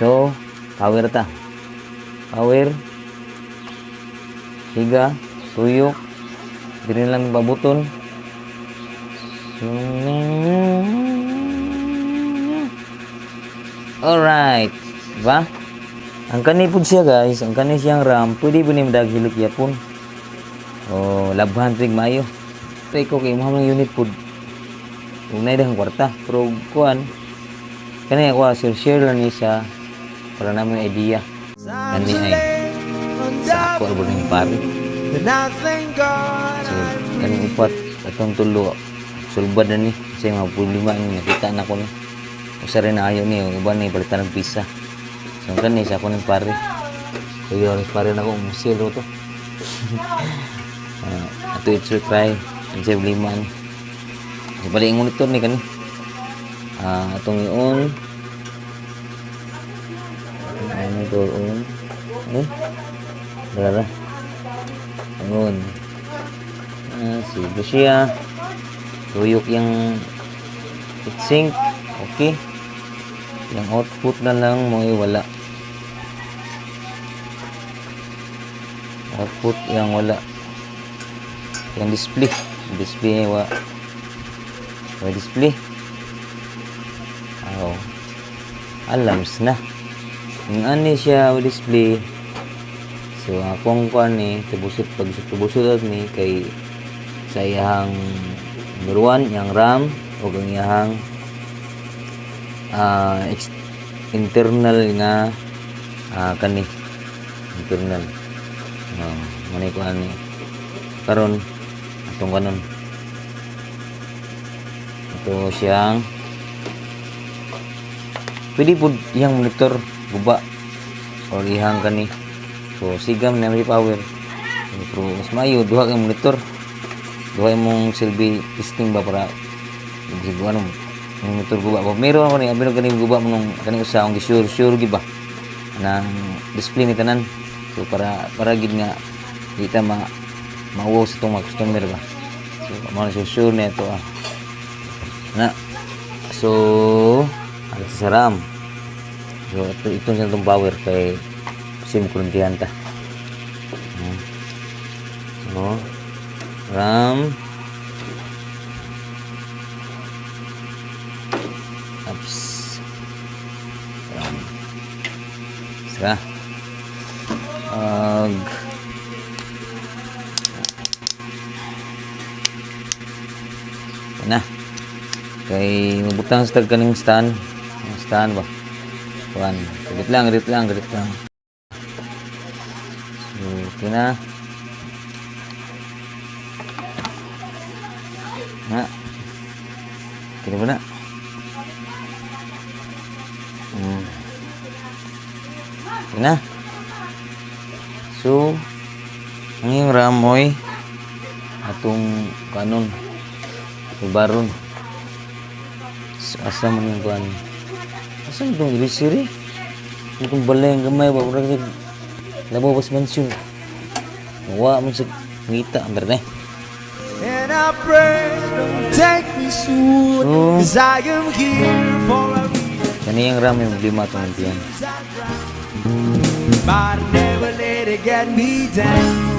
So, power ta. Power. Siga, tuyok. Diri na lang babuton. So, alright. Diba? Ang kani pud siya, guys, ang kani siyang RAM, pwede po ni madaghilok yapon. O labhan tig maayo. Try ko kay mo unit pud. Ug nay dahang kwarta, pero kuan kani ako share share lang ni siya para namo idea. Kani ay sa ako abo ning pare. And I thank God. So kaning upat atong tulo sulbad na ni kasi mga problema ni nakita na ko ni. Usa rin na ayo ni, yung uban ni palitan ng pisa. So kani sa ako ning pare. Kuya oras pare na ko musil to. Ato it's try ang sa problema ni. So, bali ang monitor ni kani. Atong i-on. Monitor on. Eh? Dara. On. Sige siya. Tuyok yung heatsink. Okay. Yung output na lang mo ay wala. Output yang wala. Yung display. Display wa. Wa display. Aw. Alarms na. Yung ani siya wa display. So akong kuan ni tubusot pag tubusot ni kay sa iyang number 1 iyang RAM o ang iyang internal nga kani internal. Oh, muna ko ani karon atong kanon ito siyang pwede pud iyang monitor guba or iyang kani. So sigam na may power, pero mas maayo duha kay monitor, duha imong silbi testing ba para siguro ano monitor guba ba. Meron ako ni abi kani guba mo nung kani usa akong sure sure gi ba nang display ni tanan. So para gid nga di ta ma mauwaw sa itong mga customer ba. So mao na siya sure na ito ah. Na. So ano sa RAM. So ito siya itong power kay sim kuruntihan ta. So RAM. Oops. RAM. Sira. Ag na. Kay mabutang sa tag kaning stand. Ang stand ba? Kuan. Galit lang, galit lang, galit lang. So, okay na. Na. Okay na ba na? Okay na. So, ang iyong RAM mo'y atong kanon. Baron. So, asa man yung kuan? Asa man itong eraser eh? Itong balay ang gamay ba? Murag nag labaw pas mansyon. Wa man sa ngita ang berde. And I pray, don't take me soon, So, 'cause I am here for a reason. Kani yung RAM yung lima itong nantiyan. But I never let it get me down.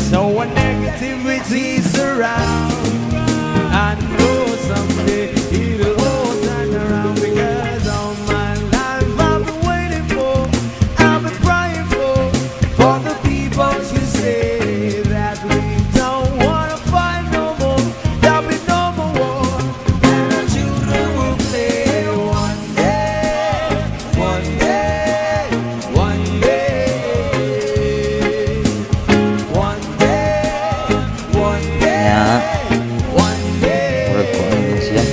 So when negativity surrounds, I know someday it'll all turn around, because all my life I've been waiting for, I've been praying for the people to say that we don't wanna fight no more, there'll be no more war, and our children will play one day, one day, one day, one day, one day, Kaya, one day. Murag ko ano din siya.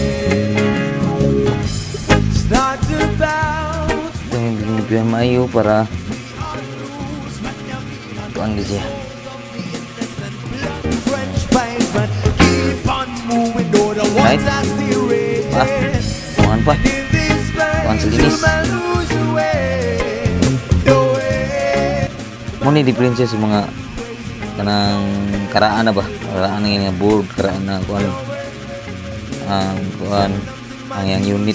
It's not about Ito yung binibigyan maayo para kuan din siya. French paint, but keep on moving, though the Right? ones are still raging. Ah, kuan pa. In this Kuan sa place, linis. you might lose your way, the way. Mo ni diferensya sa mga kanang karaan na ba? Karaan na nga board, karaan na kuan ang kuan. Ang iyang unit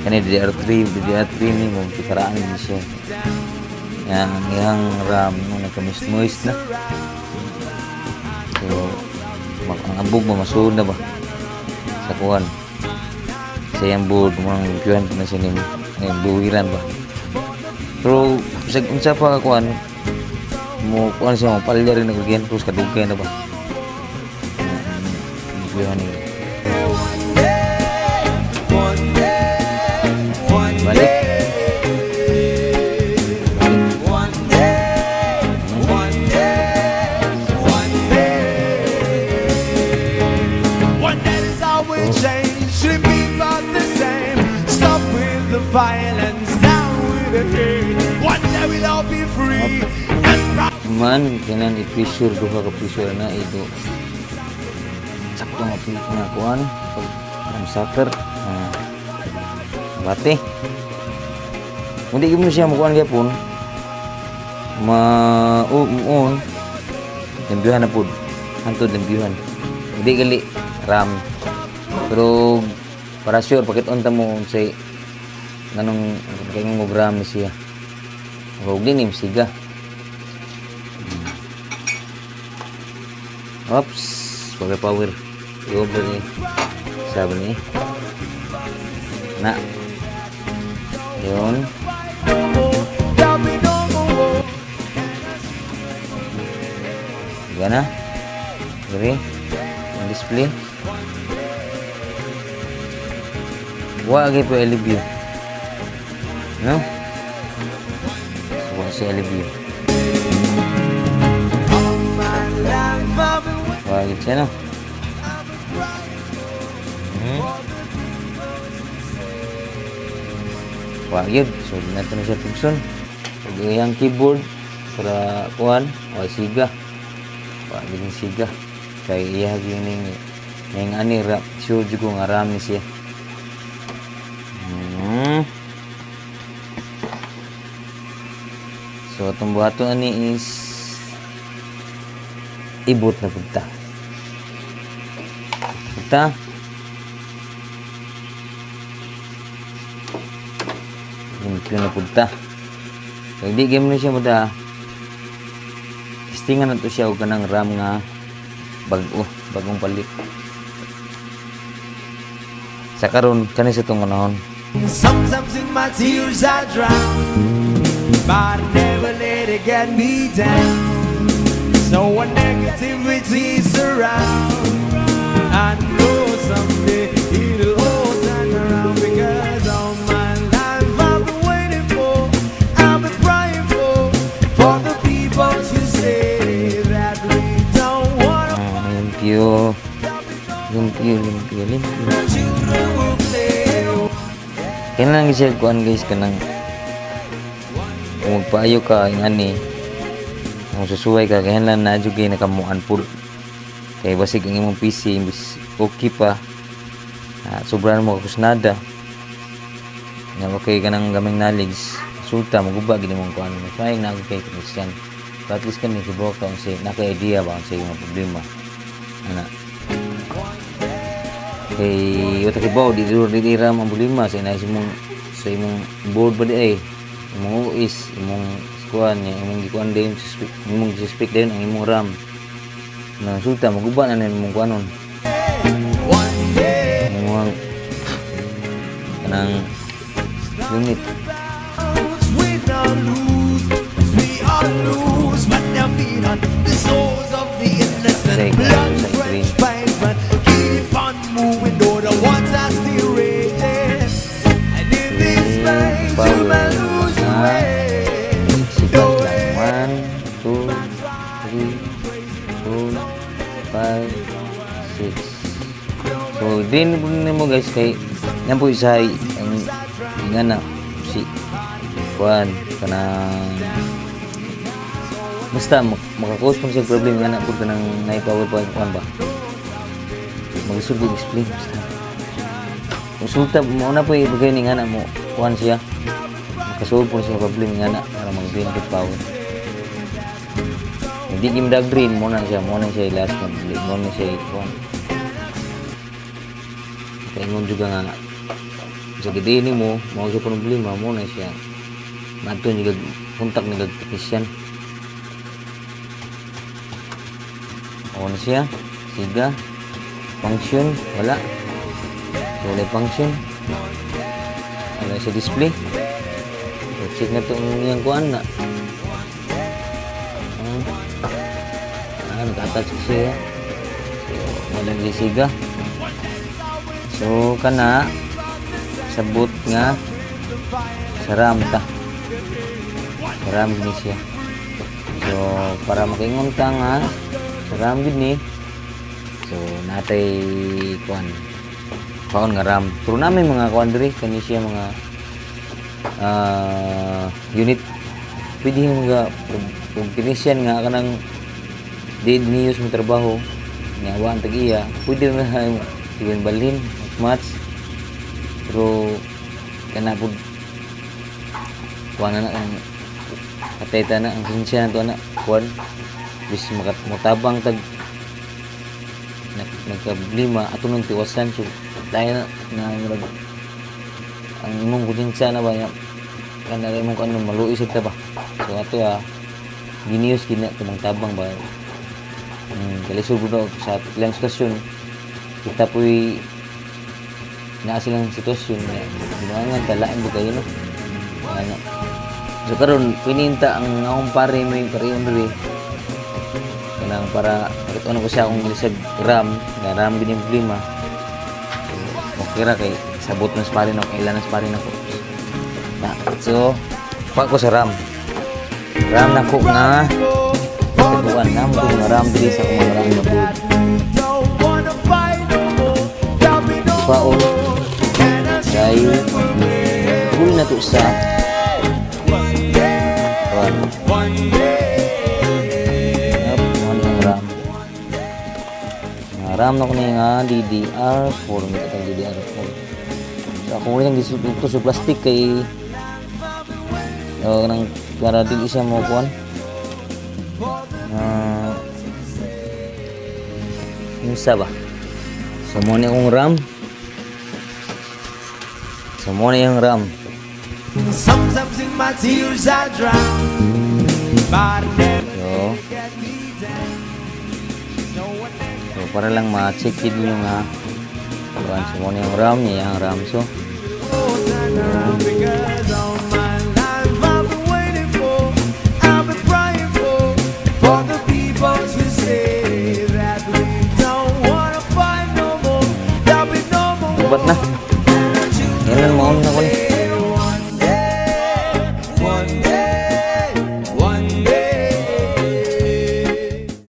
kani DDR3, DDR3 ni mo kikaraan ni siya. Yang ang iyang RAM no nagka-moist na. So ang abog mo masuod na ba sa kuan sa iyang board mo, ang kuan na siya nimo ngayon buwiran ba. Pero bisag unsa pa ka kuan mo, kuan siya mo palya rin nagagyan pero kadugay na ba. Kuan ni One day, one Balik. Day, one day, one day, one day. One day this all will change, should be about the same. Stop with the violence, down with the hate. One day we'll all be free and proud. Man kanan i-pressure, duha ka pressure na ito, sakto nga nga kuan pag ang sucker, ah, bate hindi mo siya mukuan gyapon ma on limpyuhan na pud, hantod limpyuhan, hindi gali RAM. Pero para sure, pakit-on ta mo unsay nganong kay mo RAM ni siya og di ni siga. Oops, power power. Over ni. Sabi ni. Na. Yun. There'll be no more war. Diba na? Diri. Ang display. Wa gyud po LView. No? Wa si LView. All my life I've been waiting. Wa gyud siya, no? Wa gyud. So di nato na siya tugson. Ug iyang keyboard para kuan, wa siga. Wa gyud ni siga. Kay iya gyud ning ani ra, sure jud ko nga RAM ni siya. So atong buhaton ani is ibot na pud ta. Punta. Limpyo na pud ta. Kay di game na siya mo da. Testingan na to siya og kanang RAM nga bag-o, bagong palit. Sa karon kani sa tong panahon. Sometimes in my tears I drown, but I never let it get me down. So when negativity surround, I know someday it'll all turn around because all my life I've been waiting for, I've been praying for the people to say that we don't wanna. Ah, limpyo. Limpyo, limpyo, limpyo. Children will play. Kailan lang siya kuan guys, kanang kung magpaayo ka yung ani, kung susuway ka, kaya lang na jud kay nakamuan pud kay basig ang imong PC imbis okay pa, ah, sobra mo kakusnada nga okay kanang gaming knowledge, sulta maguba gid imong kuan. Mas maayo na kay Christian, but at least kani kibaw ka unsay naka idea ba unsay imong problema ana, kay wala kibaw di di di RAM ang problema sa inay sa imong board ba di ay imong OS, imong kuan niya, imong gikuan din, suspect, imong suspect din ang imong RAM na sulta maguba na na imong kuanon One day. Imong kanang unit. We don't lose, we all lose, but now feed on the souls of the innocent. Say, Blood say green. drenched pavement, keep on moving, though the water still raging. And in this space, you may lose your way. Sikat lang. 1, 2, 3, 4, 5, 6. So, din po nimo guys kay yan po isa ang nga na si kuan kanang basta maka-cause po siya problem nga na po kanang naay power pa kuan ba, maglisod ko explain. Basta konsulta mo na po ibigay ni nga na mo kuan siya, makasolve po siya problem nga na para mag-drain kay power, hindi kim dag drain mo na siya last na mo na siya kuan. Kaingon juga nga Sa gidi nimo mao siya problema mo na siya. Madto niyo kontak ni technician. O na siya. Siga. Function wala. So wala function. Wala sa display. So check na itong iyang kuan na. Nag-attach siya. So wala siga. So kana sabot nga sa RAM ta. Sa RAM gini siya. So para makaingon ka nga sa RAM gid ni. So natay kuan. Kuan nga RAM. Pero namin mga kuan diri kani siya mga unit. Pwede mga kung technician nga kanang di niyos mo trabaho nga wa ang tag-iya, pwede na iwan balhin match, pero kana pud kuan na ang kateta na ang sinsya na to na kuan bis makat motabang tag nagkablima ato nang tiwasan. So dahil na murag ang imong konsensya na ba niya kana imong kuan maluoy sad ta ba. So ato giniyos gina tumang tabang ba. Kalisod po daw sa ilang sitwasyon kita po'y naa silang sitwasyon nga ginuangan talaan ba kayo no ano. So karon pininta ang akong pare may pareon diri kanang para makita ko siya akong gilisag RAM nga RAM gid yung problema. So okay ra kay sabot na sa pare na kailan na sa pare nako na. So kuha ko sa RAM RAM nako nga taguan na mo nga RAM diri sa akong mga RAM na board. Don't wanna fight no more. There'll be no Paon more. And our dahil children will win. huli na to sa kuan. One day. Yup, mo ni ang RAM. Nga RAM na ko ni nga DDR4, may katang DDR4. So ako rin ang gisugto sa plastic kay nang para dili siya mo kuan. Unsa ba? So mo ni akong RAM. So mo ni ang RAM. Sometimes in my tears I drown. But I never So, get me down. So I so para lang ma-check yun yung nga kuan. So mo ni ang RAM niya ang RAM so turn around because